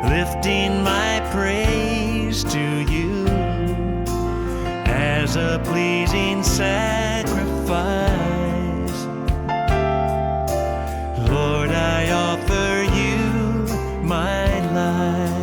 lifting my praise to you as a pleasing sacrifice. Lord, I offer you my life.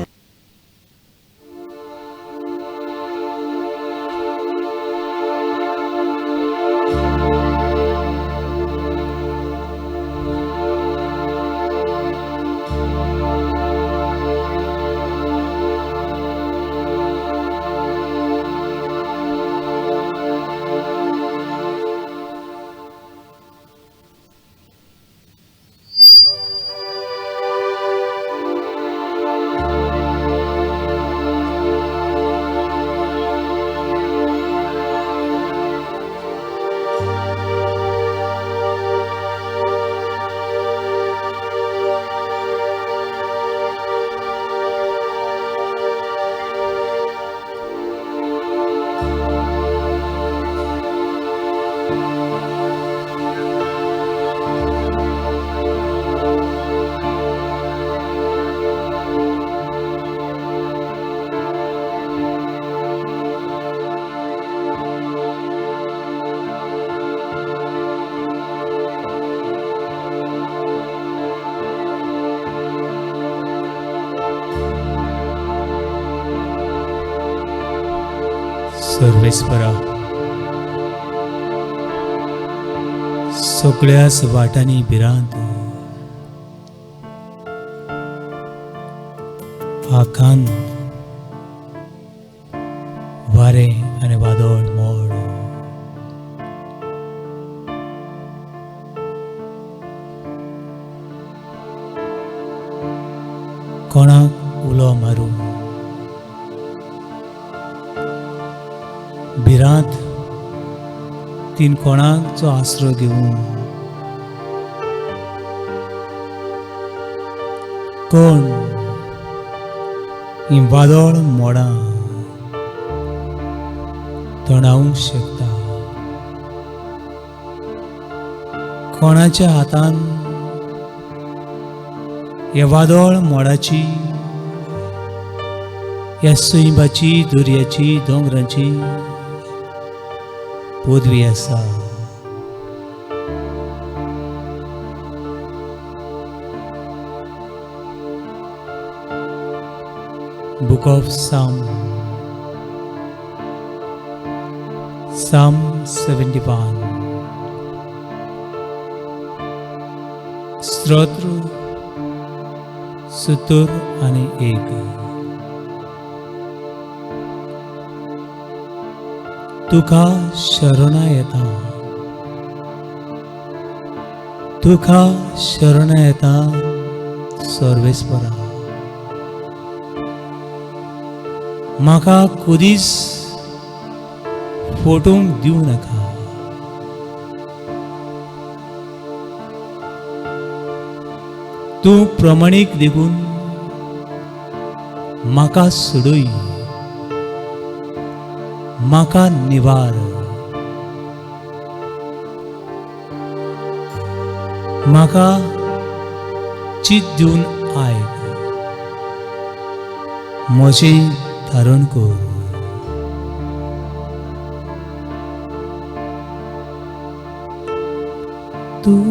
Sarveshwara, सगळ्याच वाटांनी भिरांत, आकांत, वारें आनी वादळ मोड, कोणाक उलो मारूं, भिरांत तीन कोणाचो आसरो घेवूं, कोण ही वादळ मोडां तणावंक शकता, कोणाच्या हातान ह्या वादळ मोडाची, ह्या सैमाची, दर्याची, दोंगरांची पदवी आसा. Book of Psalm, Psalm 71, स्तोत्र 71. तुका शरणा येता, तुका शरणा येता सर्वेस्परा, म्हाका कदीच फटोवंक दिवं नाका. तूं प्रमाणीक देखून म्हाका सोडय, म्हाका निवार, म्हाका चित दिवन आयक, म्हजें धारण कर. तूं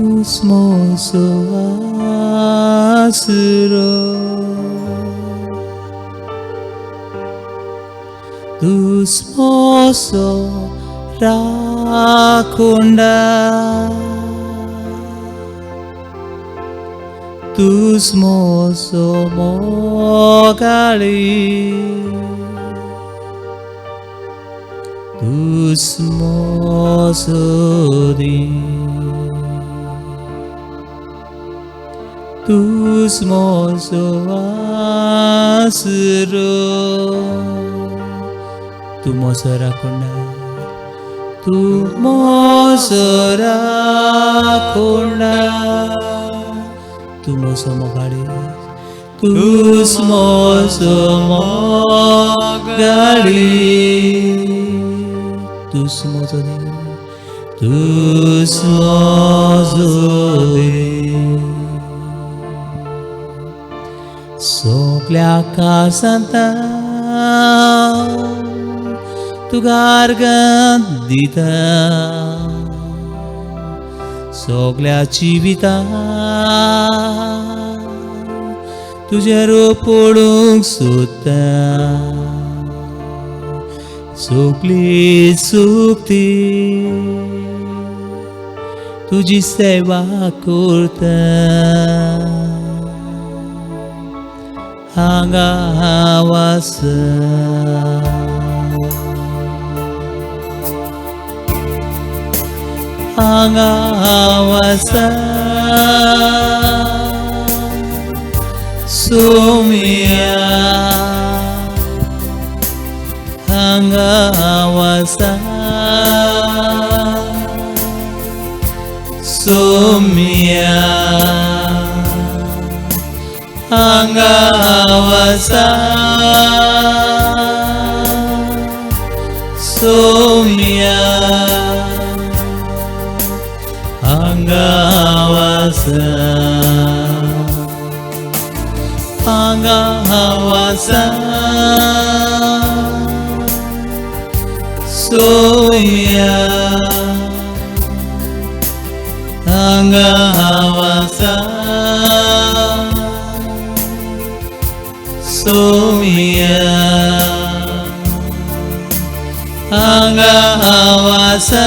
म्हजो आसरो, तूं म्हजो राखोंडा, तूं म्हजो मोगाळी, तूं म्हजो देव, तूं म्हजो आसरो, तूं म्हजो राखोंडा, तूं म्हजो राखोंडा, तूं म्हजो मोगाळी, तूं म्हजो मोगाळी, तूं म्हजो देव, तूं म्हजो देव. सगल्या काळजांत तुका अर्गां दिता, सगल्या जिवितांत तुजें रूप पळोवंक सोदता. सगली सुक्ती तुजी सेवा करता, हांगा हांव आसा. हांगा हांव आसा सोम्या, हांगा हांव आसा सोम्या, हांगा हांव आसा सोम्या, हांगा हांव आसा, हांगा हांव आसा सोम्या, हांगा हांव आसा सोम्या, हांगा हांव आसा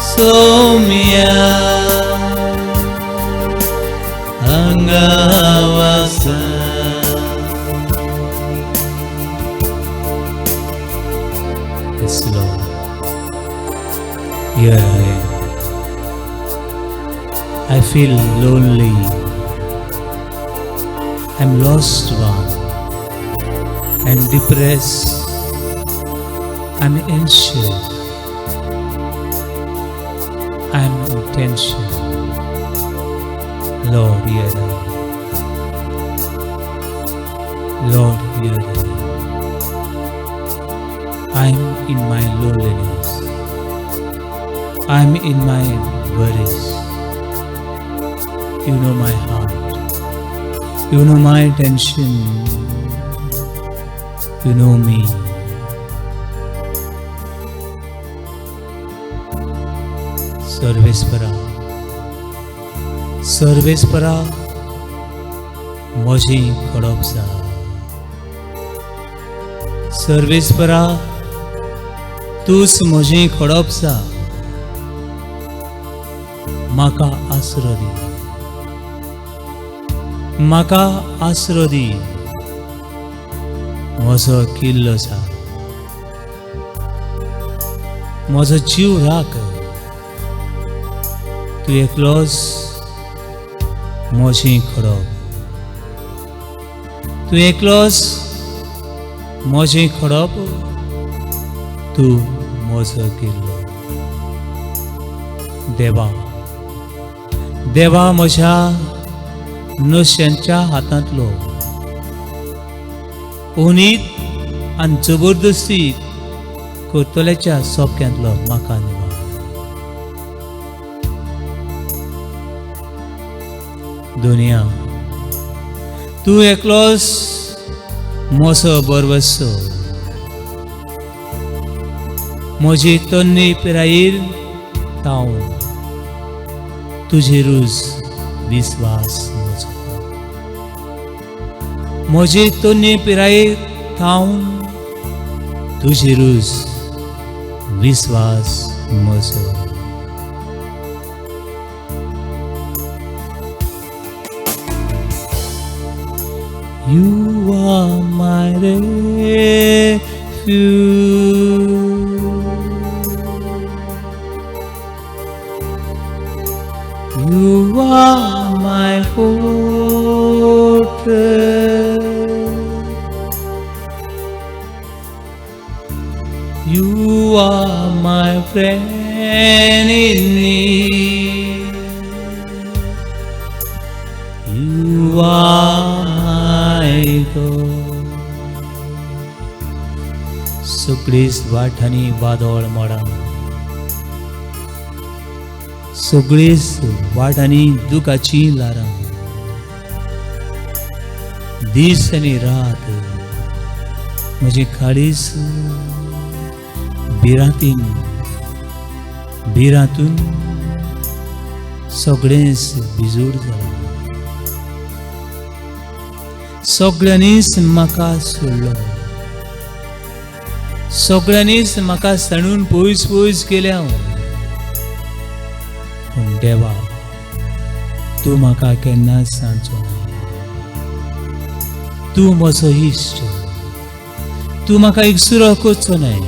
सोम्या, हांगा हांव आसा. Yes, Lord, here I am. I feel lonely. I'm lost one. I'm depressed. I'm anxious. I'm in tension. Lord, here I am. Lord, here I am. I'm in my loneliness. I'm in my worries. You know my heart. You know my tension. You know me. Sarveshwara, Sarveshwara, म्हजी खडप जा. सर्वेस्परा, तूंच म्हजी खडप जा. म्हाका आसरो दी, म्हाका आसरो दी. म्हजो किल्लो जा, म्हजो जीव राख. तूं एकलोच म्हजी खडप, तूं एकलोच म्हजी खडप, तूं म्हजो किल्लो. देवा, देवा म्हज्या नश्यांच्या हातांतलो उनीत आनी जबरदस्ती करतल्याच्या सोपक्यांतलो म्हाका निवार. दुनिया, तूं एकलोच म्हजो बरवसो. म्हजी तन्नी पिरायेर तावन तुजेरूच विस्वास म्हजो. म्हजी तन्नी पिरायेर थावन तुजेरूच विस्वास म्हजो. You are my refuge. You are my fortress. You are my friend in need. You are my God. सगळीच वाठांनी वादळ मोडा, सगळीच वाटांनी दुखाची ल्हारां. दीस आनी रात म्हजें काळीज भिरांतीन भिरांतून सगळेंच भिजूड जालां. सगळ्यांनीच म्हाका सोडलो, सगळ्यांनीच म्हाका सांडून पयस पयस गेल्या. पूण देवा, तूं म्हाका केन्नाच सांडचो ना. तूं म्हजो इश्ट, तूं म्हाका एकसुरो करचो न्हय.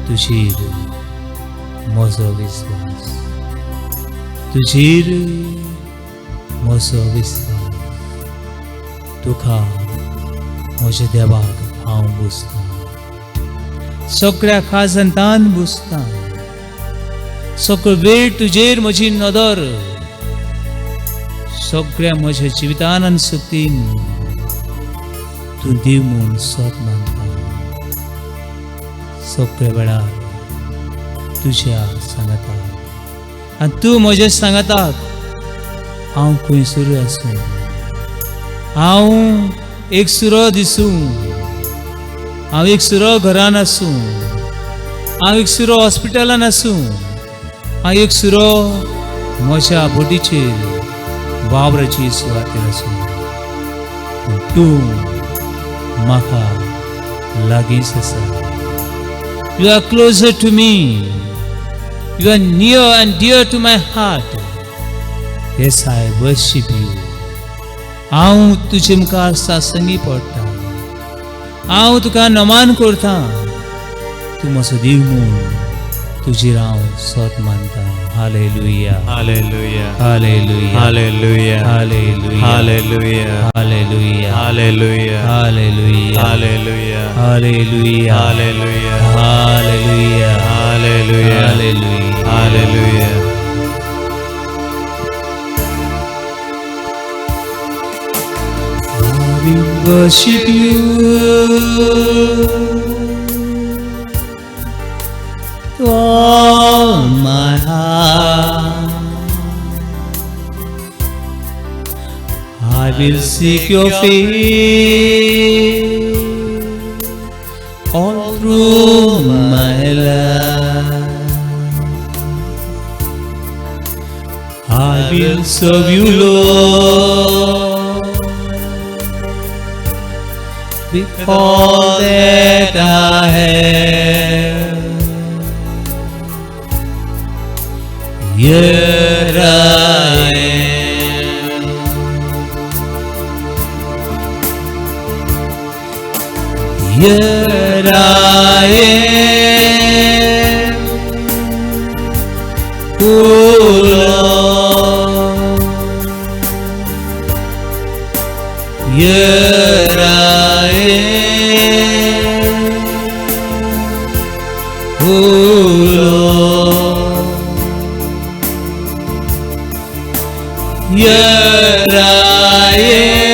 तुजेर म्हजो विस्वास, तुजेर म्हजो विस्वास. तुका म्हज्या देवाक हांव बुजतां, सगळ्या खाजंतान बुजतां. सगळो वेळ तुजेर म्हजी नदर, सगळ्या म्हज्या जिवितान आनी सक्तीन तूं देव म्हूण सोद मानता. सगळ्या वेळार तुज्या सांगाताक आनी तूं म्हज्या सांगाताक हांव खंयसरूय आसूं, हांव एकसुरो दिसूं, हांव एकसुरो घरान आसूं, हांव एकसुरो हॉस्पिटलान आसूं, हांव एकसुरो म्हज्या बोटीचेर वावराची सुवातेर आसूं, पूण तूं म्हाका लागींच आसा. You are closer to me. You are near and dear to my heart. Yes, I worship you. हांव तुजे मुखार सासंगी पडटा, हांव तुका नमान करता. तूं म्हजो देव म्हूण तुजेर हांव सोद मानता. Hallelujah. Hallelujah. Hallelujah. Hallelujah. Hallelujah. Hallelujah. Hallelujah. Hallelujah. Hallelujah. Hallelujah. Hallelujah. Hallelujah. Hallelujah. Hallelujah. Hallelujah. Hallelujah. I will worship you with all my heart. I will seek your face all through my life. I will serve you, Lord, with all that I have. Here I am. Here I am, O Lord. Here I am, O Lord. Here I am,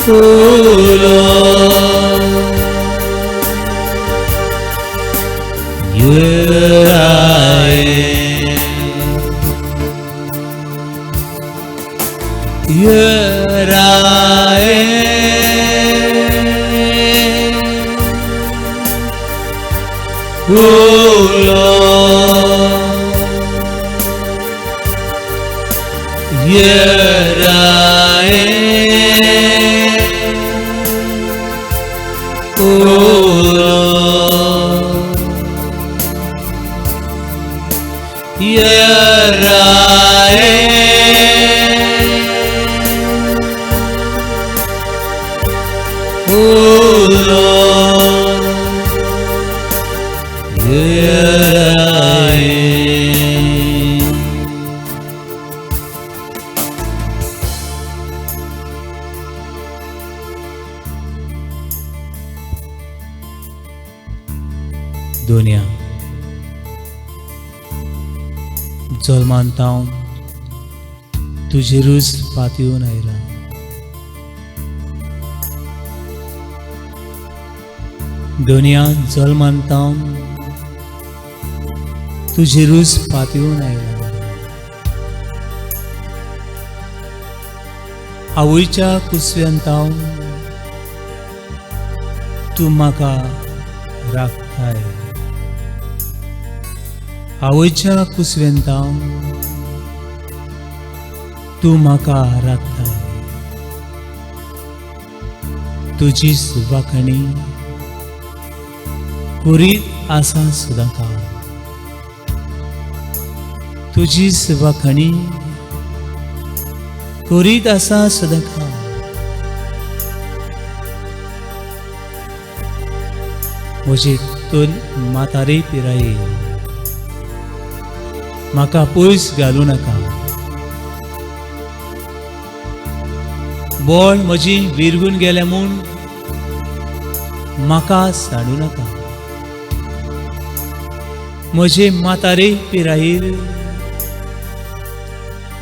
O Lord. Here I am. Here I am, O Lord. Here I am, O Lord. Here I am, O Lord. Here I am. दोनया जल्मान हांव तुजेरूच पातयेवन आयला. दुनिया जल्मान तावन तुजी रूच पातयेवन आयला. आवयच्या कुसव्यान तावन तूं म्हाका राखताय. आवयच्या कुसव्यान तावन तूं म्हाका राखताय. तुजीच वाखणी कुरीत आसा सदांकाळ. तुजीच वाखणी करीत आसा सदांकाळ. म्हजे तन म्हातारे पिराये म्हाका पयस घालूं नाका. बळ म्हजी विरगून गेल्या म्हूण म्हाका सांडू नाका. म्हजे म्हातारे पिरायेर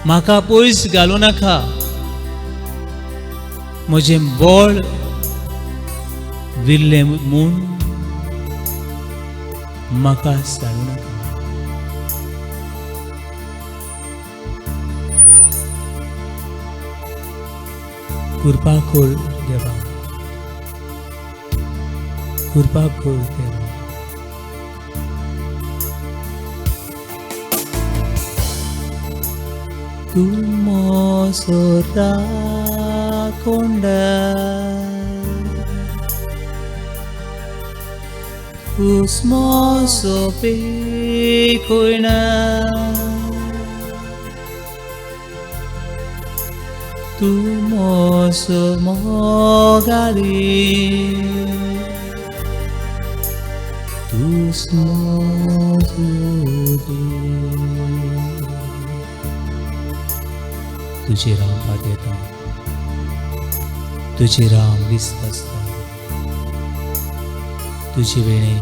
म्हाका पयस घालूं नाका. म्हजें बळ विरलें म्हूण म्हाका सांडू नाका. कृपा कर देवा, कृपा कर देवा. तूं म्हजो राखणदार, तूंच म्हजो पेखयणार, तूं म्हजो मोगाळी, तूंच म्हजो देव. तुजेर हांव पातयेता, तुजेर हांव विस्वासता. तुजे वेळें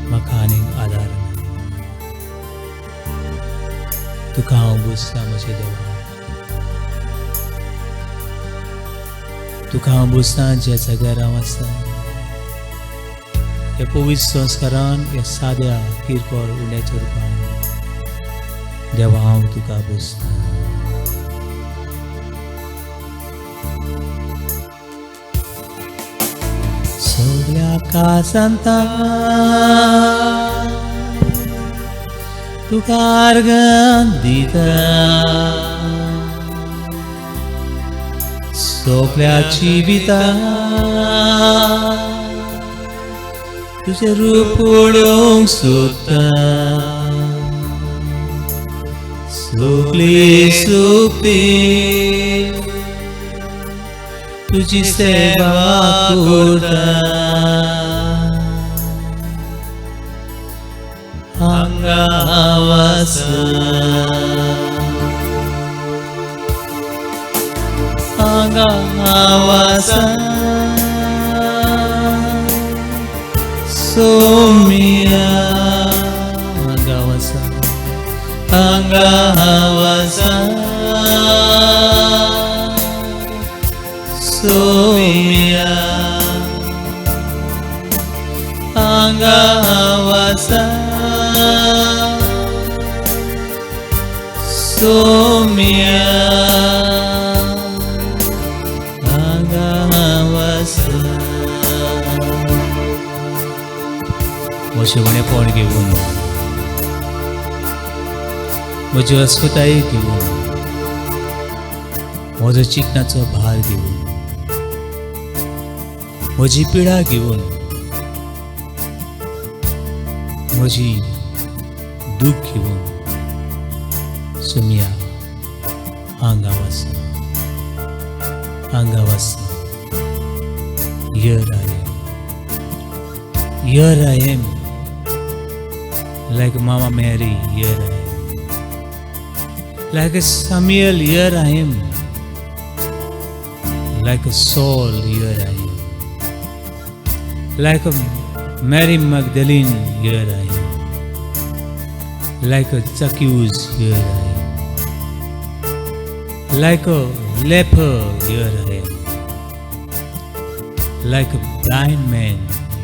म्हाका आनीक आदार ना. तुका हांव बसतां म्हज्या देवा, तुका हांव बसतां ज्या जाग्यार हांव आसा. ह्या पवित्र संस्कारान, ह्या साद्या किरकोळ उण्याच्या रुपान देवा हांव तुका बसतां. सगल्या कासांता तुका अर्घन दिता, सगल्या जिविता तुजें रूप पळोवंक सोदता. सगली सुक्ती तुजी सेवा करता. हांगा आसा, हांगा आसा सोमिया, हांगा आसा, हांगा आसा सोमिया, हांगा आसा सोमिया, हांगा आसा. म्हजें उणेपण घेवन, म्हजी अस्वस्थताय घेवन, म्हजो चिंतनाचो भार घेवन, म्हजी पिडा घेवन, म्हजी दूख घेवन सोमिया हांगा आसा, हांगा आसा. Here I am, here I am, like Mama Mary, here I am, like a Samuel, here I am, like a Saul, here I am, like a Mary Magdalene, here I am, like a Zacchaeus, here I am, like a leper, here I am, like a blind man,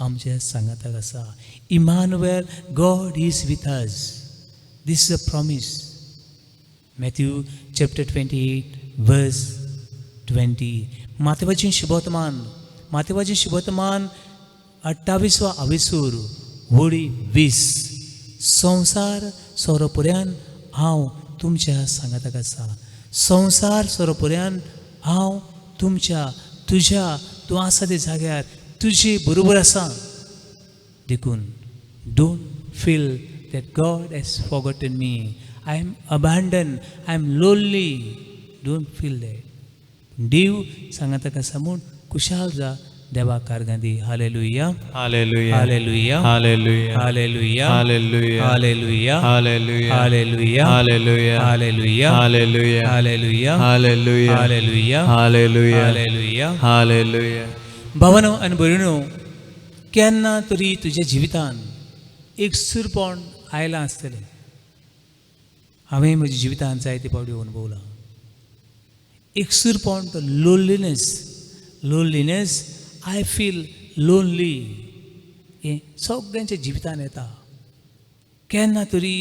आमच्या सांगाताक आसा. Emmanuel, God is with us. This is a promise. Matthew chapter 28 verse 20. मातेवाचें शुभवर्तमान, मातेवाचें शुभवर्तमान 28वो आवेसूर वळी 20. संवसार सोरोपर्यान हांव तुमच्या सांगाताक आसा. संवसार सोरोपर्यान हांव तुमच्या, तुज्या, तूं आसा ते जाग्यार तुजे बरोबर आसा. देखून don't feel that God has forgotten me, I am abandon, I am lonely. Don't feel that. देव सांगाताक आसा म्हूण खुशाल जा. देवा कारगां दी. Hallelujah. Hallelujah. Hallelujah. Hallelujah. Hallelujah. Hallelujah. Hallelujah. Hallelujah. Hallelujah. Hallelujah. Hallelujah. Hallelujah. Hallelujah. Hallelujah. Hallelujah. Hallelujah. Hallelujah. Hallelujah. भावानो आनी भयणीनो, केन्ना तरी तुज्या जिवितान एक सुरपण आयलां आसतलें. हांवें म्हज्या जिवितान जायते फावटी अणभवलां एकसूरपण, तो loneliness. Loneliness, I feel lonely, हें सगळ्यांच्या जिवितान येता. केन्ना तरी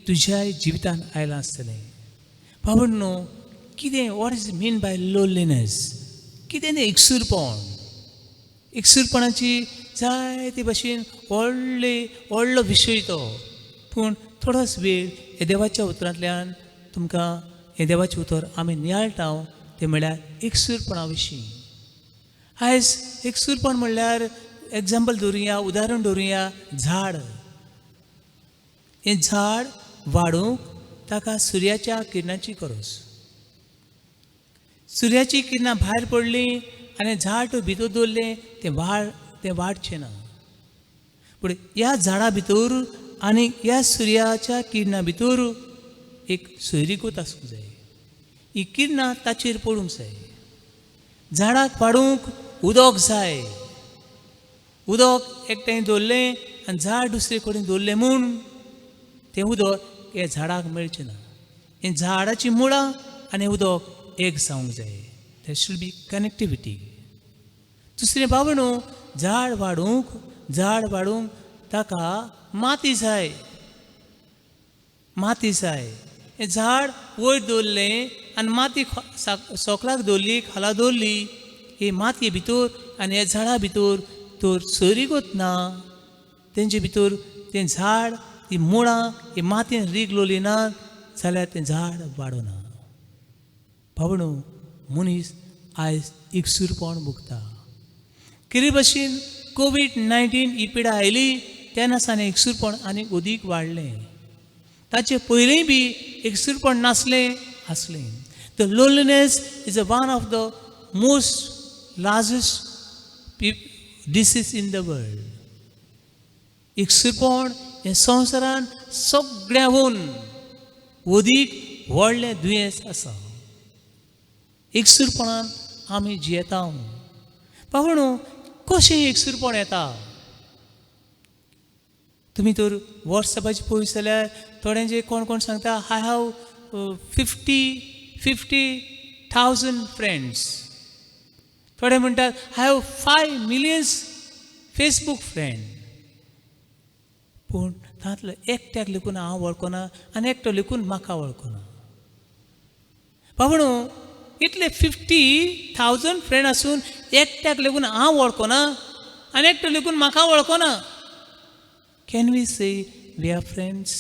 तुज्याय जिवितान आयलां आसतलें. बाबा, कितें, what is mean by loneliness? कितें तें एकसूरपण? एकसूरपणाची जायते भशेन व्हडले व्हडलो विशय तो, पूण थोडोच वेळ हे देवाच्या उतरांतल्यान तुमकां हें देवाचें उतर आमी नियाळटा, तें म्हळ्यार एकसूरपणा विशीं. आयज एकसूरपण म्हणल्यार एग्जाम्पल दवरुया, उदाहरण दवरुया, झाड. हें झाड वाडूंक ताका सुर्याच्या किरणाची गरज. सुर्याची किरणां भायर पडलीं आनी झाड भितर दवरलें, तें वाडचें ना. पूण ह्या झाडा भितर आनी ह्या सुर्याच्या किरणां भितर एक सोयरीगत आसूंक जाय. ही किरणां ताचेर पडूंक जाय. झाडाक वाडूंक उदक जाय. उदक एकठांय दवरलें आनी झाड दुसरे कडेन दवरलें म्हूण तें उदक ह्या झाडाक मेळचें ना. हें झाडाचीं मुळां आनी उदक एक जावंक जाय. There should be connectivity. दुसरें, बाबा, झाड वाडूंक ताका माती जाय, माती जाय. हें झाड वयर दवरलें आनी माती सोकलाक दवरली, खाला दवरली, ही मातये भितर आनी ह्या झाडा भितर तर सोयरीगत ना, तेंचे भितर तें झाड, ती मुळां ही मातयेन रिगलोली ना जाल्यार तें झाड वाडना. बाबा, मनीस आयज एकसूरपण भोगता. कितें भशेन कोवीड-19 ही पिडा आयली तेन्ना सावन एकसूरपण आनी अदीक वाडलें. ताचे पयलींय बी एकसूरपण नासलें, आसलें. The loneliness is a one of the most largest disease in the world. एकसूरपण हें संवसारान सगळ्याहून अदीक व्हडलें दुयेंस आसा. एकसूरपणान आमी जियेता. बाबा, कशें एकसूरपण येता? तुमी तर वॉट्सएपाचेर पळयत जाल्यार थोड्यांचे कोण कोण सांगता, "I have 50,000 friends." थोडे म्हणटात, "I have 5 millions Facebook friend." पूण तातूंतलो एकट्याक लेगून हांव वळखना आनी एकटो लेगून म्हाका वळखना. बाबा, इतले 50,000 फ्रेंड आसून एकट्याक लेगून हांव वळखना आनी एकटो लेगून म्हाका वळखना. Can we say we are friends?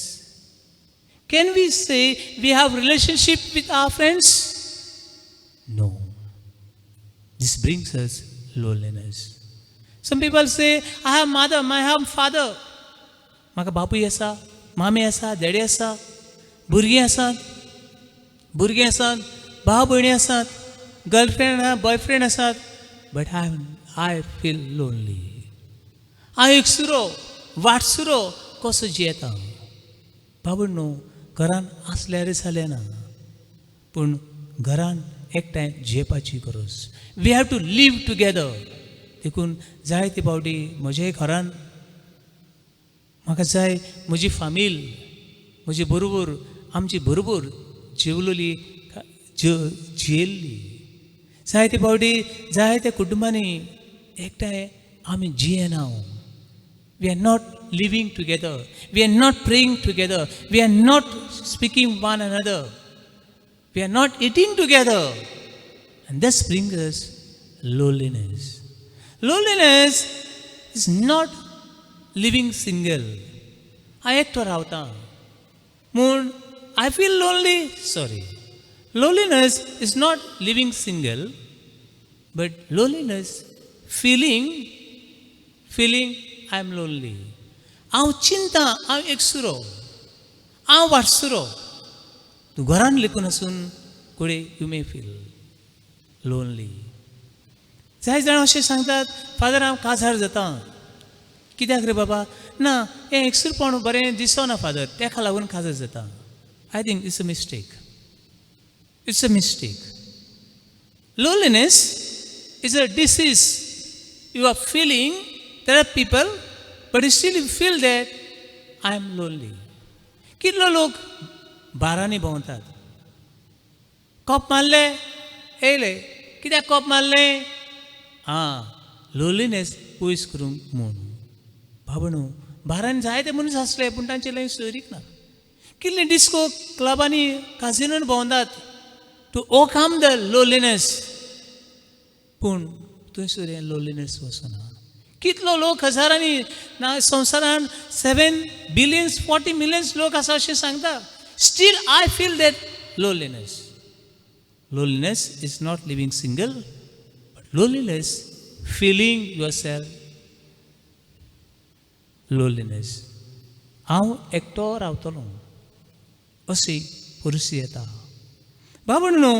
Can we say we have relationship with our friends? No. This brings us loneliness. Some people say, "I have mother, I have father." म्हाका बापूय आसा, मामी आसा, डॅडी आसा, भुरगीं आसात, भुरगीं आसात, भाव भयणी आसात, गर्लफ्रेंड आहा, बॉयफ्रेंड आसात, but I feel lonely. हांव एकसुरो, वाटसुरो कसो जियेता. बाबा, न्हू, घरान आसल्यार जालें ना, पूण घरान एकठांय जियेवपाची गरज. We have to live together. देखून जायते फावटी म्हज्याय घरान म्हाका जाय म्हजी फामील म्हजे बरोबर, आमची बरोबर जेवलोली, जियेल्ली. जायते फावटी जायत्या कुटुंबांनी एकठांय आमी जियेना. We are not living together, we are not praying together, we are not speaking one another, we are not eating together, and this brings us loneliness. Loneliness is not living single. हांव एकटो रावता म्हूण I feel lonely. Sorry, loneliness is not living single, but loneliness feeling I am lonely. हांव चिंता, हांव एकसुरो, हांव वाटसुरो. तूं घरान लेखून आसून कुडे you may feel lonely. जाय जाण अशें सांगतात, फादर, हांव काजार जाता. कित्याक रे बाबा? ना, हें एकसूरपण बरें दिसना फादर, तेका लागून काजार जाता. I think it's a mistake, it's a mistake. Loneliness is a disease. You are feeling there are people, but you still feel that I am lonely. कितलो लोक बारांनी भोंवतात. कोप मारले, येयले. कित्याक कोप मारले? आं, लोनलीनेस पयस करूंक म्हूण. बाबा, बारांनी जायते मनीस आसले, पूण तांचे लागीं सोयरीक ना. कितले डिस्को क्लबांनी, काजिनोन भोंवतात टू ओवरकम the loneliness, पूण थंयसर हें लोनलीनेस वचना. कितलो लोक हजारांनी ना, संवसारान 7 billions, 40 millions लोक आसा अशें सांगता. Still I feel that loneliness. Loneliness is not living single, but loneliness feeling yourself loneliness. हांव एकटो रावतलो अशी परिस्थिती येता. बाबा न्हू,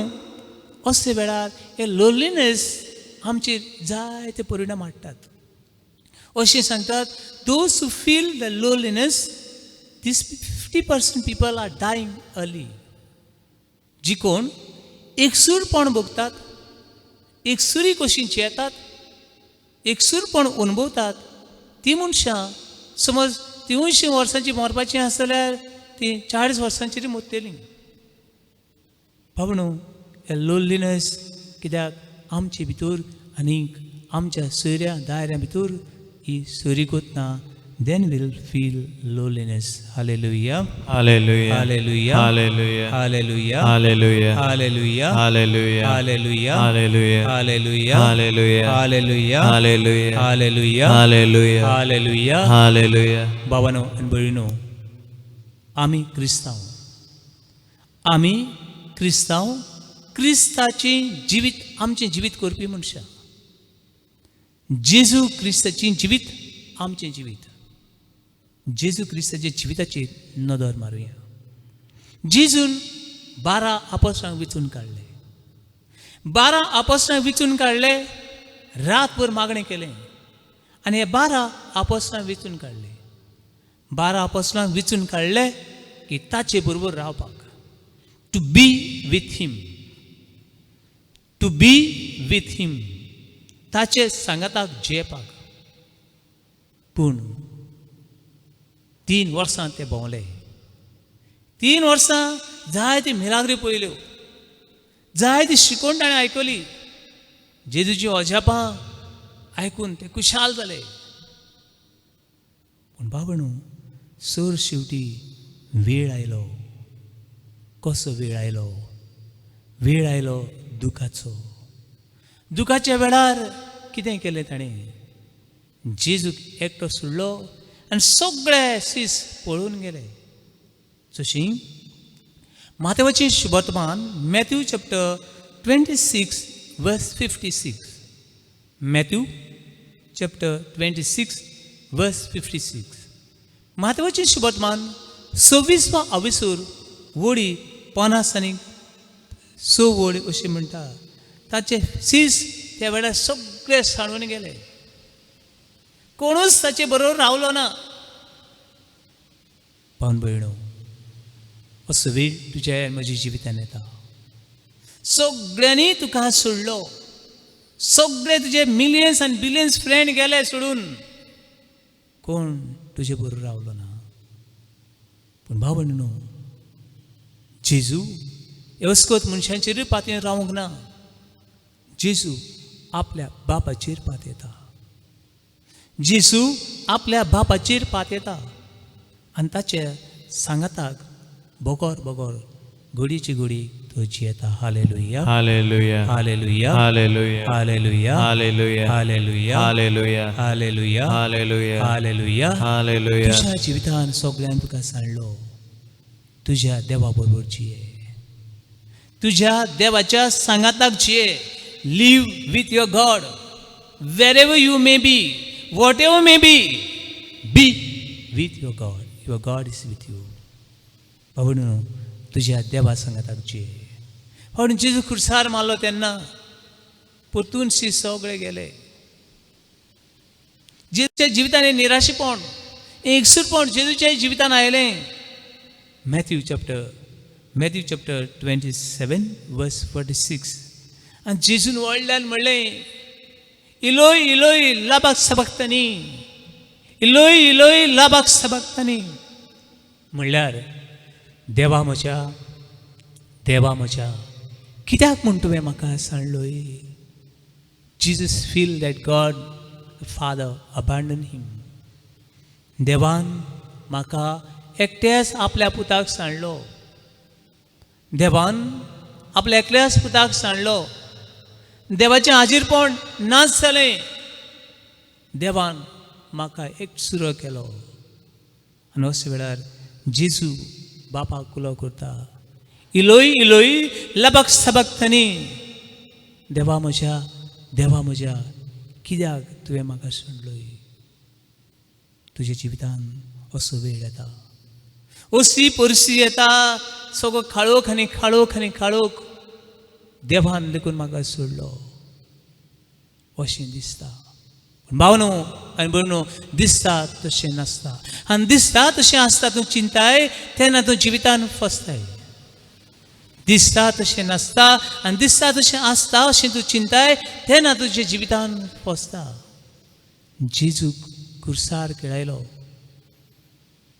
अशे वेळार हे लोनलीनेस आमचेर जायते परिणाम हाडटात अशें सांगतात. Those who feel the loneliness, this 50% people are dying early. जी कोण एकसूरपण भोगतात, एकसुरी कशी जियेतात, एकसूरपण अनुभवतात, ती मनशां समज 83 वर्सांची मरपाची आसा जाल्यार ती 40 वर्सांचेर मरतलीं. बाबा न्हू, हे लोनलीनेस कित्याक आमचे भितर आनीक आमच्या सोयऱ्या दायऱ्या भितर ही सोयरीगत ना, then we'll feel loneliness. Hallelujah. Hallelujah. Hallelujah. Hallelujah. Hallelujah. Hallelujah. Hallelujah. Hallelujah. Hallelujah. Hallelujah. Hallelujah. Hallelujah. Hallelujah. Hallelujah. Hallelujah. Hallelujah. Hallelujah. Hallelujah. बाबानो आनी भयणीनो, आमी क्रिस्तांव, आमी क्रिस्तांव, क्रिस्ताचें जिवीत आमचें जिवीत करपी मनशां. जेजू क्रिस्ताचें जिवीत आमचें जिवीत. जेजू क्रिस्ताच्या जिविताचेर नदर मारुया. जेजून 12 आपोस्तांक विचून काडले. 12 आपोस्तांक विचून काडले, रातभर मागणें केलें आनी हे 12 आपोस्तांक विचून काडले. 12 आपोस्तांक विचून काडले की ताचे बरोबर रावपाक, to be with him, to be with him, ताचे सांगाताक जियेपाक. पूण 3 वर्सां ते भोंवले. 3 वर्सां जायती मिराग्री पळयल्यो, जायती शिकवण ताणें आयकली. जेजूची अजापां आयकून ते खुशाल जाले. पूण बाबा न्हू, सर शेवटी वेळ आयलो. कसो वेळ आयलो? वेळ आयलो दुखाचो. दुखाच्या वेळार कितें केलें ताणें? जेजूक एकटो सोडलो आनी सगळे सीस पळून गेले. जशी मातेवाची शुभवर्तमान, Matthew chapter 26 verse 56, Matthew chapter 26 verse 56. मातेवाची शुभवर्तमान 26वा अविसूर वडी 56 वडी अशें म्हणटा, ताचे सीस त्या वेळार सगळे सांडून गेले. कोणूच ताचे बरोबर रावलो ना. भावन भयणो, असो वेळ तुज्या आनी म्हज्या जिवितान येता. सगळ्यांनी तुका सोडलो. सगळे तुजे मिलियन्स आनी बिलियन्स फ्रेंड गेले सोडून. कोण तुजे बरोबर रावलो ना. पूण भाव न्हू, जेजू येवस्कोत मनशांचेरूय पातयेन रावंक ना. जेजू आपल्या बापाचेर पातयेता. जेजू आपल्या बापाचेर पातयेता आनी ताचे सांगाताक बोगोर बोगोर घडीची घडी तो जियेता. Hallelujah. Hallelujah. Hallelujah. Hallelujah. Hallelujah. Hallelujah. Hallelujah. Hallelujah. Hallelujah. Hallelujah. Hallelujah. Hallelujah. तुज्या जिवितान सगळ्यान तुका सांडलो, तुज्या देवा बरोबर जिये, तुज्या देवाच्या सांगाताक जिये. Live with your God wherever you may be, whatever may be, be with your God. Your God is with you. बाबा तुज्या देवा सांगाताक जिये. पूण जेजू खुर्सार मारलो तेन्ना परतून शी सगळे गेले. जेजूच्या जिवितान हें निराशेपण, हें एकसूरपण जेजूच्या जिवितान आयलें. Matthew chapter 27 verse 46. आनी जेजून व्हडल्यान म्हणलें, इलोय इलोय लाबाक सबकतनी, इलोय इलोय लाबाक सबकतनी, म्हणल्यार देवा म्हज्या, देवा म्हज्या, कित्याक म्हूण तुवें म्हाका सांडलोय. Jesus feel that God Father abandon him. देवान म्हाका एकट्याच आपल्या पुताक सांडलो, देवान आपल्या एकल्याच पुताक सांडलो. देवाचें हाजीरपण नाच जालें. देवान म्हाका एकसुरो केलो. आनी अशे वेळार जेजू बापाक उलो करता, इलोय इलोय लबक सबकतनी, देवा म्हज्या, देवा म्हज्या, कित्याक तुवें म्हाका सोडलोय. तुज्या जिवितान असो वेळ येता, अशी परिस्थिती येता, सगळो काळोख आनी काळोख आनी काळोख. देवान देखून म्हाका सोडलो अशें दिसता. पूण भावनो आनी भयणो, दिसता तशें नासता आनी दिसता तशें आसता तूं चिंताय तेन्ना तूं जिवितान फसताय. दिसता तशें नासता आनी दिसता तशें आसता अशें तूं चिंताय तेन्ना तुज्या जिवितान फसता. जेजूक कुर्सार खेळयलो,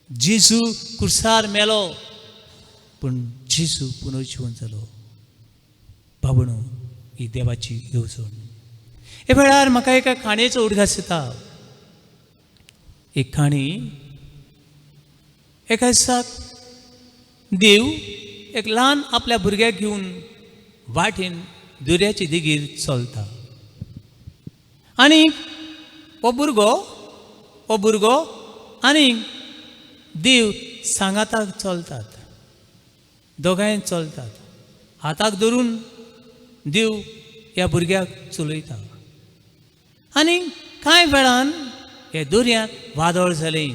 जेजू कुर्सार मेलो, पूण जेजू पुनर्जिवन जालो. बाबणो, ही देवाची येवजण. हे वेळार म्हाका एका काणयेचो उडगास येता. एक काणी. एका दिसाक देव एक ल्हान आपल्या भुरग्याक घेवन वाटेन दर्याचे देगेर चलता आनी हो भुरगो आनी देव सांगाताक चलतात. दोगांय चलतात हाताक धरून. देव ह्या भुरग्याक चलयता आनी कांय वेळान ह्या दर्यांत वादळ जालें,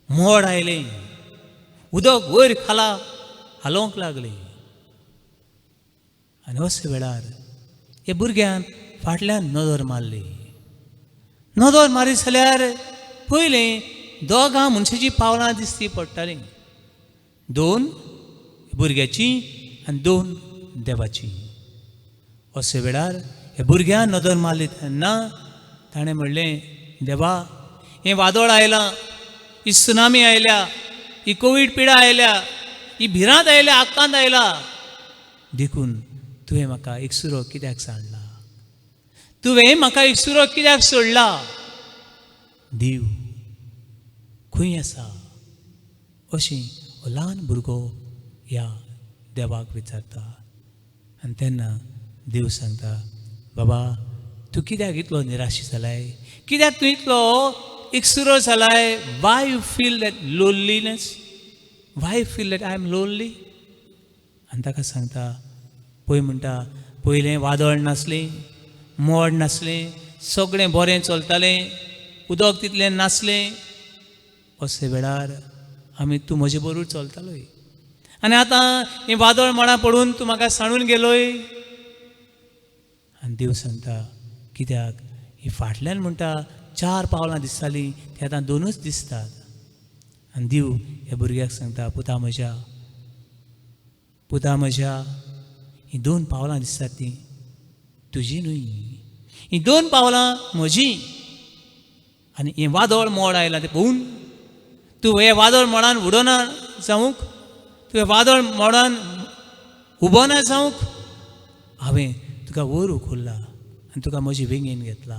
मोड आयलें, उदक वयर खाला हालोवंक लागलें. आनी अशे वेळार ह्या भुरग्यान फाटल्यान नदर मारली. नदर मारीत जाल्यार पयलें दोगां मनशाचीं पावलां दिसती पडटालीं, दोन भुरग्याचीं आनी दोन देवाचीं. अशे वेळार ह्या भुरग्यान नदर मारली तेन्ना ताणें म्हणलें, देवा, हें वादळ आयलां, ही सुनामी आयल्या, ही कोवीड पिडा आयल्या, ही भिरांत आयल्या, आकांत आयला, देखून तुवें म्हाका एकसुरो कित्याक सांडला? तुवें म्हाका एकसुरो कित्याक सोडला? देव खंय आसा? अशें हो ल्हान भुरगो ह्या देवाक विचारता. आनी तेन्ना देव सांगता, बाबा, तूं कित्याक इतलो निराशी जालाय? कित्याक तूं इतलो एकसुरो जालाय? Why you feel that loneliness? Why you feel that I am lonely? आनी ताका सांगता, पळय म्हणटा, पयलें वादळ नासलें, मोड नासलें, सगळें बरें चलतालें, उदक तितलें नासलें. अशे वेळार आमी तूं म्हजे बरोबर चलतालोय आनी आतां हें वादळ मोडां पडून तूं म्हाका सांडून गेलोय. आनी देव सांगता, कित्याक ही फाटल्यान म्हणटा चार पावलां दिसतालीं, ती आतां दोनूच दिसतात. आनी देव ह्या भुरग्याक सांगता, पुता म्हज्या, पुता म्हज्या, हीं दोन पावलां दिसतात तीं तुजी न्हय, हीं दोन पावलां म्हजीं. आनी हें वादळ मोड आयलां तें पळोवन तूं हें वादळ मोडान उडोना जावंक, तूं हें वादळ मोडान उबो ना जावंक हांवें तुका वयर उखल्ला आनी तुका म्हजी वेंगेन घेतला.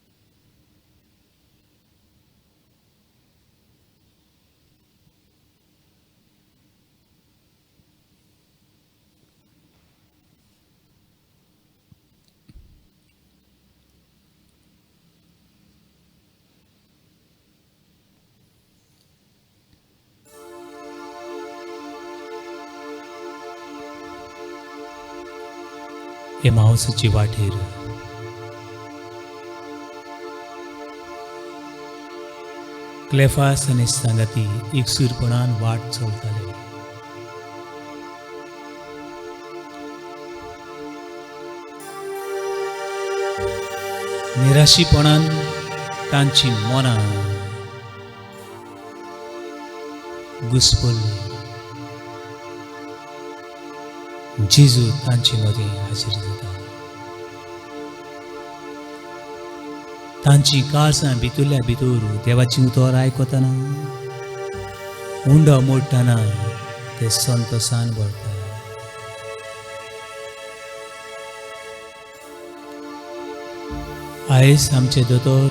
एमावसाची वाटेर क्लेफास आनी सांगाती एकसूरपणान वाट चलताले. निराशीपणान तांची मनां घुसपल्ली. जेजू तांचे मदें हाजीर जाता. तांची काळसां भितरल्या भितर देवाची उतर आयकतना उंडो मोडटना ते संतोसान भरता. आयज आमचे दोतोर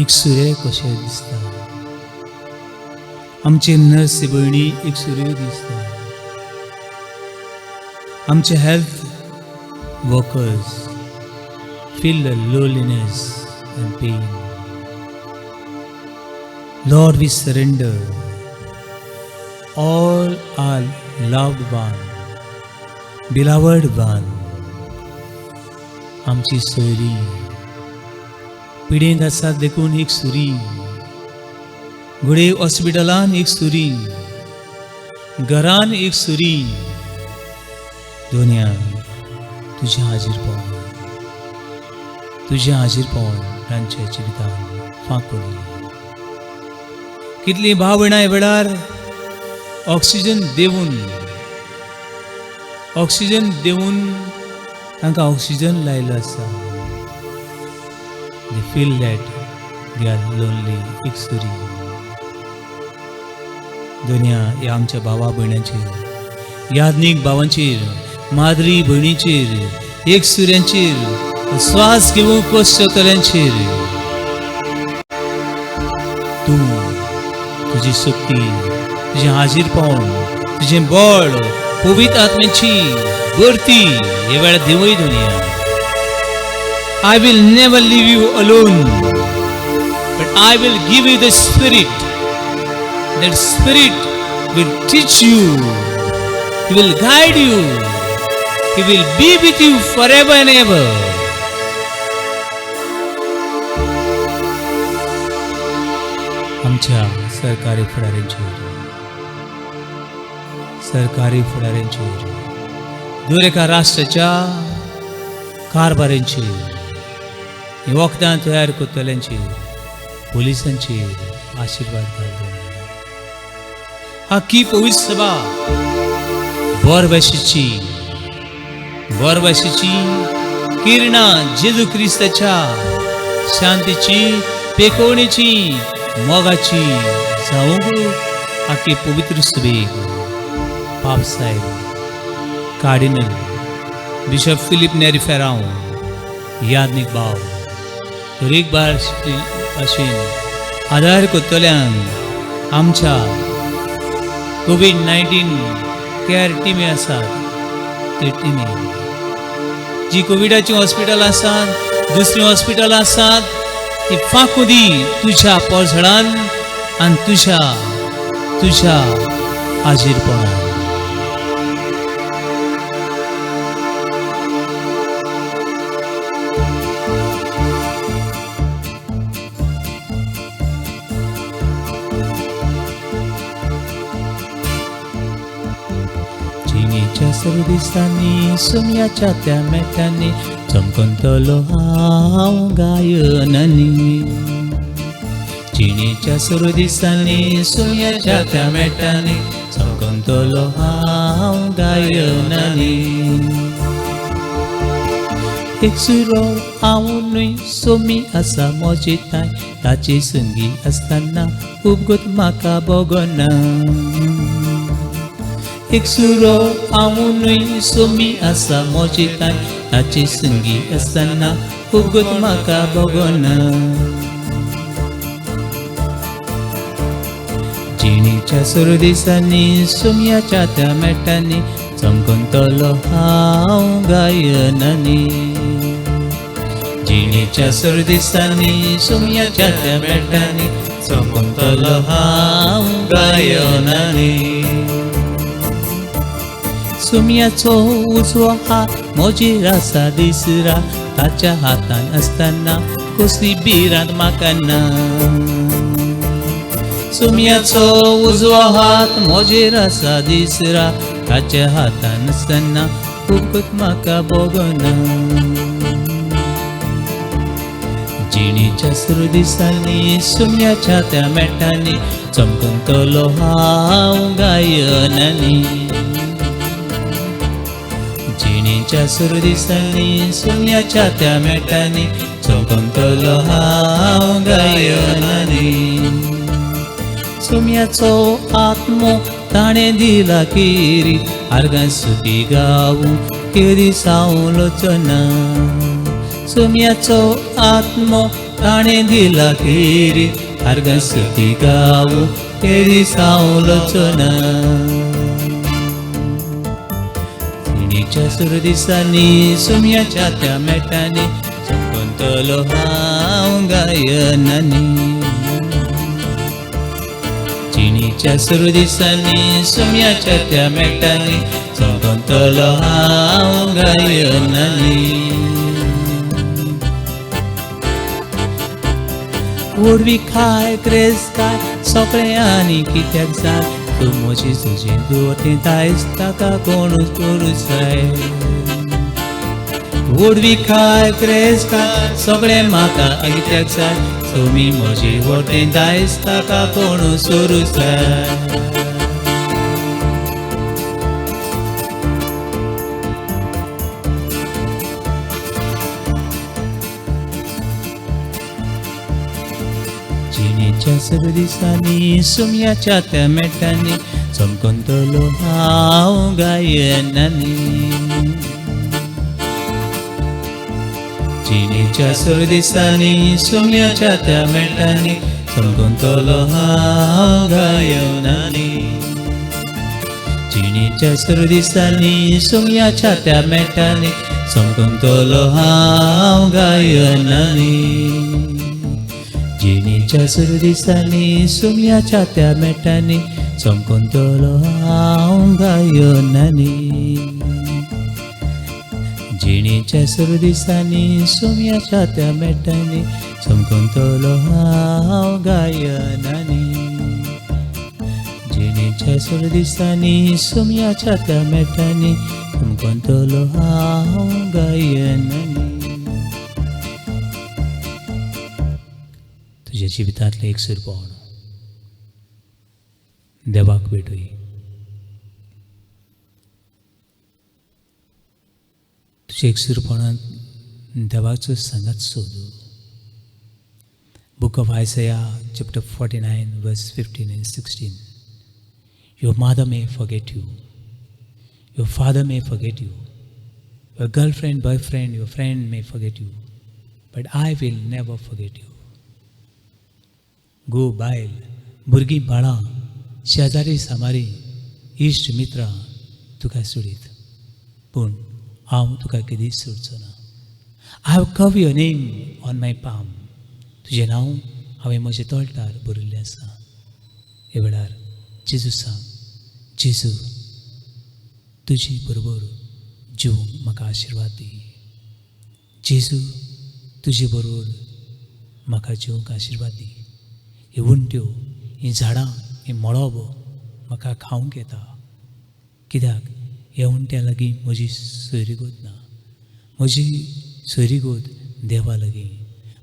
एकसुरे कशे दिसता, आमचे नर्स भयणी एकसुऱ्यो दिसता, आमचे health workers feel the loneliness and pain. Lord, we surrender all our loved one, beloved one. आमची सोयरी पिडेंत आसात देखून एक सुरी, घडये हॉस्पिटलान एक सुरी, घरान एक सुरी. दोनया तुजें हाजीरपण, तुजें हाजीरपण तांच्या जिवितान फांकली. कितलीं भाव भयणां वेळार ऑक्सिजन देवून, ऑक्सिजन देवून तांकां ऑक्सिजन लायलो आसा. They feel that they are lonely, एकसुरी. दुनिया ह्या आमच्या भावा भयणांचेर, याज्ञीक भावांचेर, माद्री भयणीचेर, एकसुऱ्यांचेर, श्वास घेवंक कश्ट जातल्यांचेर तूं तुजी शक्ती, तुजें हाजीरपण, तुजें बळ, पवित्र आत्म्याची भरती हे वेळार देवय दुनिया. I will never leave you alone, but I will give you the Spirit. That Spirit will teach you, He will guide you, He will be with you forever and ever. आमच्या सरकारी फुडाऱ्यांचेर, सरकारी फुडाऱ्यांचेर, दर एका राष्ट्राच्या कारभाऱ्यांचेर, ही वखदां तयार करतल्यांचेर, पुलिसांचेर आशिर्वाद घाल. आखी पवित्र सभा बोरवाशीची, बोरवाशीची किरणां जेजू क्रिस्ताच्या शांतीची, पेकोवणेची, मोगाची जावंक आखी पवित्र सभेक पाप साहेब कार्डिनल बिशप फिलीप नेरी फेरांव, याज्ञीक भाव दरेक भाशेन आदार करतल्यांक आमच्या कोवीड-19 केअर टिमी आसात ते टिमी, जी कोविडाची हॉस्पिटल आसात, दुसरी हॉस्पिटल आसात, ती फांकू दी तुज्या पोरझडान आनी तुज्या तुज्या हाजीरपणान. जिणेच्या सर्व दिसांनी सोम्याच्या त्या मेटांनी चमकतलो हांव गायनांनी. जिणेच्या सर्व दिसांनी सोम्याच्या त्या मेटांनी चमकतलो हांव गायनांनी. एकसुरो हांव न्हय, सोमी आसा म्हजे ठांय, ताचे संगी आसतना उपगत म्हाका भोगना. एकसुरो हांव न्हय, सोमी आसा म्हजे ठांय, ताचे संगी आसतना उपगत म्हाका भोगना. जिणेच्या सर्व दिसांनी सोम्याच्या त्या मेटांनी चमकतलो हांव गायनांनी. जिणेच्या सर्व दिसांनी सोम्याच्या त्या मेटांनी चमकतलो हांव गायनांनी. सुम्याचो उजवो हात म्हजेर आसा दिसरा, ताच्या हातान आसतना कसली भिरांत म्हाका ना. सुम्याचो उजवो हात म्हजेर आसा दिसरा, ताच्या हातान आसतना फुकट म्हाका भोगना. जिणेच्या सुरू दिसांनी सुम्याच्या त्या मेटांनी चमकतलो हांव गायनांनी. जिणेच्या सुरू दिसांनी सुम्याच्या त्या मेटांनी चमकतलो हांव गायनांनी. सुम्याचो आत्मो ताणें दिला किरी, आर्गां सुखी गावूं केरी सावलोचो ना. सुम्याचो आत्मो ताणें दिला किरी, आर्गां सुखी गावूं केरी सावलोचो ना. जिणेच्या सुरू दिसांनी सुम्याच्या त्या मेटांनी चमकतलो हांव गायनांनी. जिणेच्या सुरू दिसांनी सुम्याच्या त्या मेटांनी चमकतलो हांव गायनांनी. व्हडवी खाय क्रेज काय सगळें आनी कित्याक जाय, तूं म्हजी तुजी दवरती दायज ताका कोणूच करूं जाय. व्हडवी खाय क्रेज काय सगळें म्हाका कित्याक जाय, तुमी म्हजी व्हडली दायज ताका कोणूच करूं जाय. जिणेच्या सुरू दिसांनी सुम्याच्या त्या मेटांनी चमकतलो हांव गायनांनी. जिणेच्या सुरू दिसांनी सुम्याच्या त्या मेटांनी चमकतलो हांव गायनांनी. जिणेच्या सुरू दिसांनी सुम्याच्या त्या मेटांनी चमकतलो हांव गायनांनी. जिणेच्या सुरू दिसांनी सुम्याच्या त्या मेटांनी चमकतलो हांव गायनांनी. जिणेच्या सुरू दिसांनी सुम्याच्या त्या मेटांनी चमकतलो हांव गायनांनी. जिणेच्या सुरू दिसांनी सुम्याच्या त्या मेटांनी चमकतलो हांव गायनांनी. तुज्या जिवितांतलें एक सुरपण देवाक भेटय. तुज्या एकसुरपणांत देवाचो सांगात सोदू. Book of Isaiah chapter 49 verse 15 and 16. Your mother may forget you, your father may forget you, your girlfriend, boyfriend, your friend may forget you, but I will never forget you. घोव बायल, भुरगीं बाळां, शेजारी सामारी, इश्ट मित्रां तुका सोडीत, पूण हांव तुका केदीच सोडचो ना. I have carved your name on my palm. तुजें नांव हांवें म्हज्या तोंडार बरयल्लें आसा. ह्या वेळार जेजू सांग, जेजू तुजे बरोबर जिवूंक म्हाका आशिर्वाद दी. जेजू तुजे बरोबर म्हाका जिवूंक आशिर्वाद दी. ह्यो वण्ट्यो, हीं झाडां, हें मळब म्हाका खावंक येता, कित्याक ह्या वण्ट्या लागीं म्हजी सोयरीगत ना. म्हजी सोयरीगत देवा लागीं,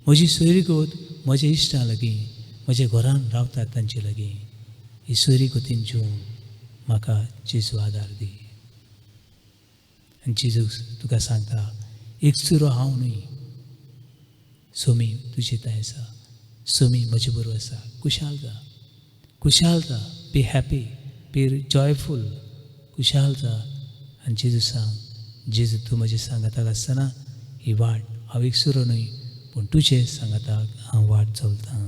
म्हजी सोयरीगत म्हज्या इश्टां लागीं, म्हज्या घरान रावतात तांचे लागीं. ही सोयरीगतीन जिवूंक म्हाका जेजू आदार दी. आनी जेजू तुका सांगता, एक चुरो हांव न्हय, सोमी तुजे थंय आसा, सोमी म्हजे बरोबर आसा. खुशाल जा, खुशाल जा, बी हॅपी, बी जॉयफूल, खुशाल जा. आनी जेजू सांग, जेजू तूं म्हजे सांगाताक आसतना ही वाट हांव एकसुरो न्हय, पूण तुजे सांगाताक हांव वाट चलतां.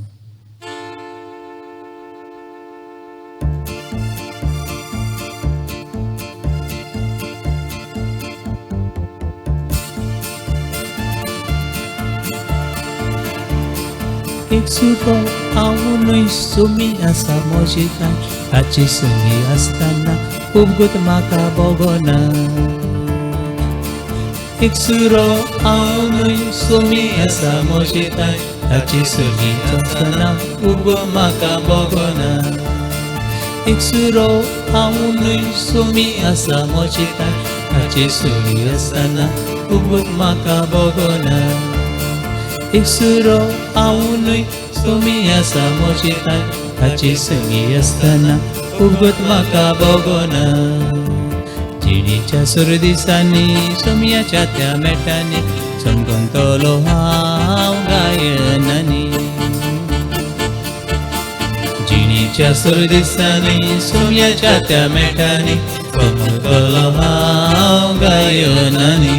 एकसुरो हांव न्हय, सोमी आसा म्हजे थंय, ताचे संगी आसतना उबगत म्हाका बोगना. एक सुरो हांव न्हय सोमी आसा म्हजे ठांय ताचे सगळीं आसतना उबगो म्हाका बोगना. एक सुरो हांव न्हय सोमी आसा म्हजे ठांय ताचे सगळीं आसतना उबगत म्हाका बोगना. एक सुरो हांव न्हय सोमी आसा म्हजे ठांय ताचे सगळीं आसतना उबगत म्हाका बोगना. जिणेच्या सुर दिसांनी सोमयाच्या त्या मेटांनी चमकतलो हांव गायनांनी. जिणेच्या सुर दिसांनी सोमयाच्या त्या मेटांनी चमकतलो हांव गायनांनी.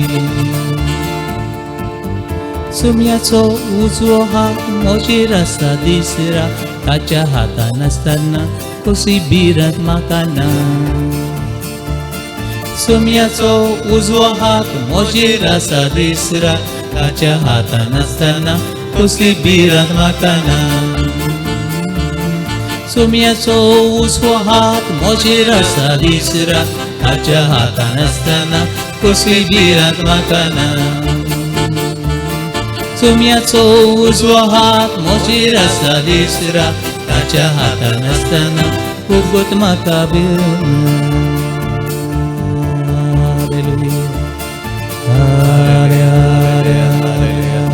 सोमयाचो उजवो हात म्हजेर आसा दिसरा ताच्या हातान आसतना कसली भिरांत म्हाका ना. सोमयाचो उजवो हात म्हजेर आसा दिसरा ताच्या हातान आसतना कसली भिरांत म्हाका ना. सोमयाचो उजवो हात म्हजेर आसा दिसरा ताच्या हातान आसतना कसली भिरांत म्हाका ना. सोमयाचो उजवो हात म्हजेर आसा दिसरा ताच्या हातान आसतना उबगत म्हाका भिरांत. Hallelujah.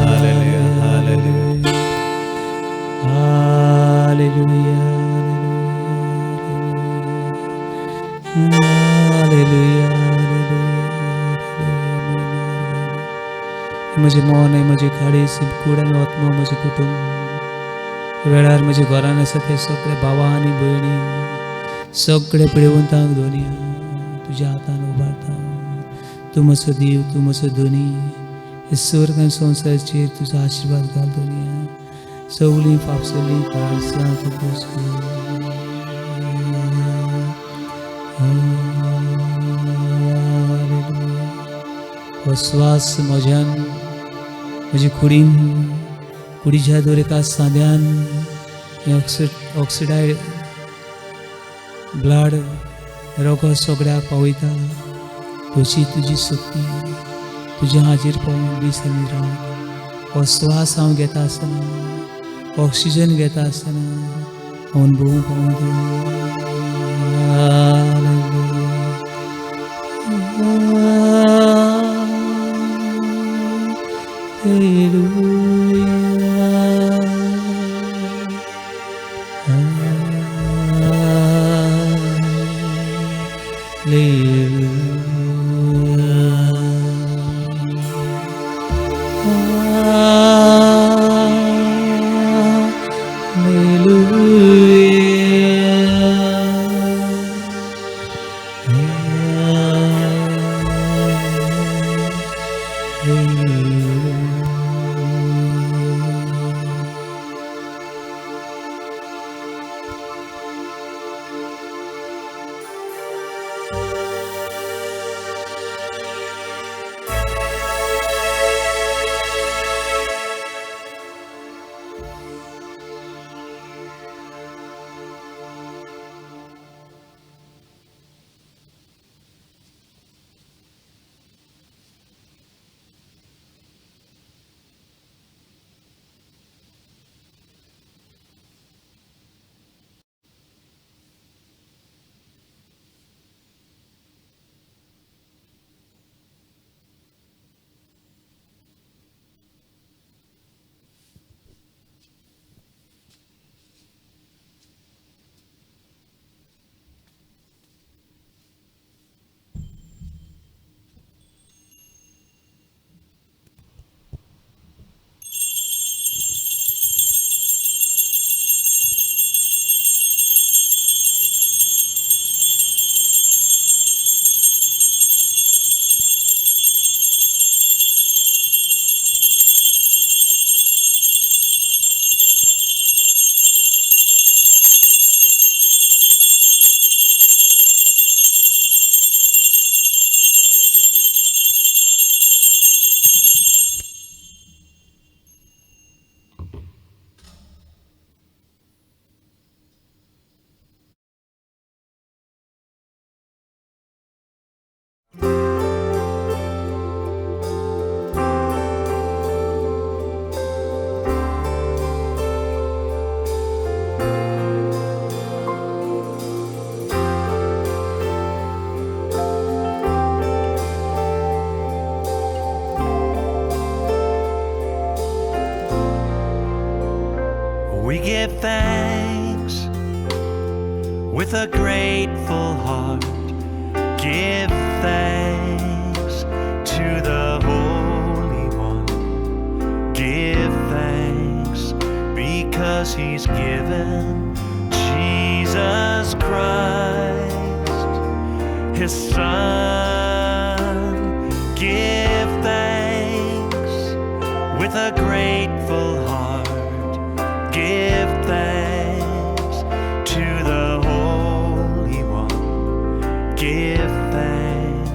Hallelujah. म्हजें मन, म्हजी गाडी, कूड आनी आत्मो, म्हजें कुटुंब वेळार म्हज्या घरान आसा ते सगळे भावा आनी भयणी सगळे पिळवंतांक दोनी तुज्या हातान उबारता. तूं म्हजो देव, तूं म्हजो धनी, हे स्वर्ग आनी संवसाराचेर तुजो आशिर्वाद घाल दोनी. सगळीं फापसलीं काळजां तुका. हो स्वास म्हज्यान म्हजे कुडीन कुडीच्या दर एका सांद्यान हें ऑक्सिडायड ब्लड रोगो सगळ्याक पावयता. तुजी तुजी शक्ती तुज्या हाजीर पावून दीस आनी रात. हो स्वास हांव घेता आसतना, ऑक्सिजन घेता आसतना हांव अनुभवूंक पावूं. thanks with a grateful heart. Give thanks to the Holy One. Give thanks because He's given Jesus Christ, His Son. Give thanks with a grateful heart.